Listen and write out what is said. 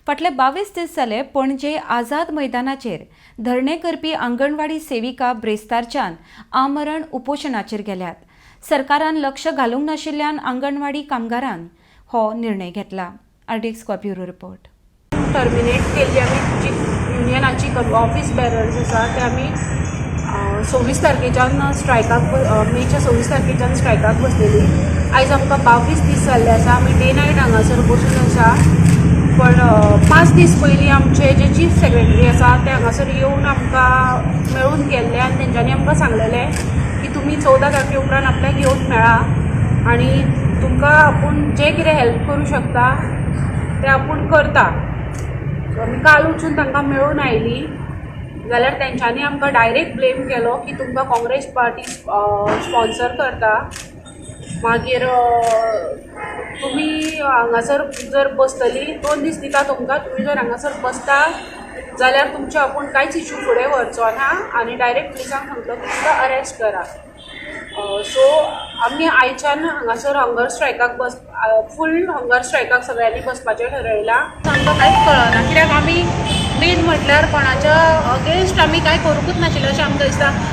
फाटले 22 दीस जाले पणजे आझाद मैदानाचेर धरणे करपी अंगणवाडी सेविका ब्रेस्तारच्यान आमरण उपोशणाचेर गेल्यात. सरकारान लक्ष घालूंक नाशिल्ल्यान अंगणवाडी कामगारान हो निर्णय घेतला. RDX bureau report. टर्मिनेट केल्ली आमी जी युनियनाची ऑफीस बेरर्स आसा, ते आमी 26 तारखेच्यान स्ट्रायकाक, मेच्या 26 तारखेच्यान स्ट्रायकाक बसलेली. आयज आमकां 22 दीस जाल्ले आसा, आमी डे नायट हांगासर बसून आसा. पण 5 दीस पयलीं आमचे जे चीफ सेक्रेटरी आसा, ते हांगासर येवन आमकां मेळून गेल्ले आनी तेंच्यांनी आमकां सांगलेलें की तुमी 14 तारखे उपरांत आपल्याक येवन मेळा आनी तुमकां आपूण जें कितें हेल्प करूं शकता तें आपूण करता. सो आमी काल वचून तांकां मेळून आयलीं जाल्यार तेंच्यांनी आमकां डायरेक्ट ब्लेम केलो की तुमकां काँग्रेस पार्टी स्पॉन्सर करता, मागीर तुमी हांगासर जर बसतली, 2 दीस दिता तुमकां, तुमी जर हांगासर बसता जाल्यार तुमचे आपूण कांयच इशू फुडें व्हरचो ना आनी डायरेक्ट पुलिसांक सांगतलो की तुमकां अरेस्ट करा. सो आमी आयच्यान हांगासर हंगर स्ट्रायकाक बस, फूल हंगर स्ट्रायकाक सगळ्यांनी बसपाचें ठरयलां. आमकां कांयच कळना, कित्याक आमी मेन म्हटल्यार कोणाच्या अगेन्स्ट आमी कांय करूंकूच नाशिल्लें अशें आमकां दिसता.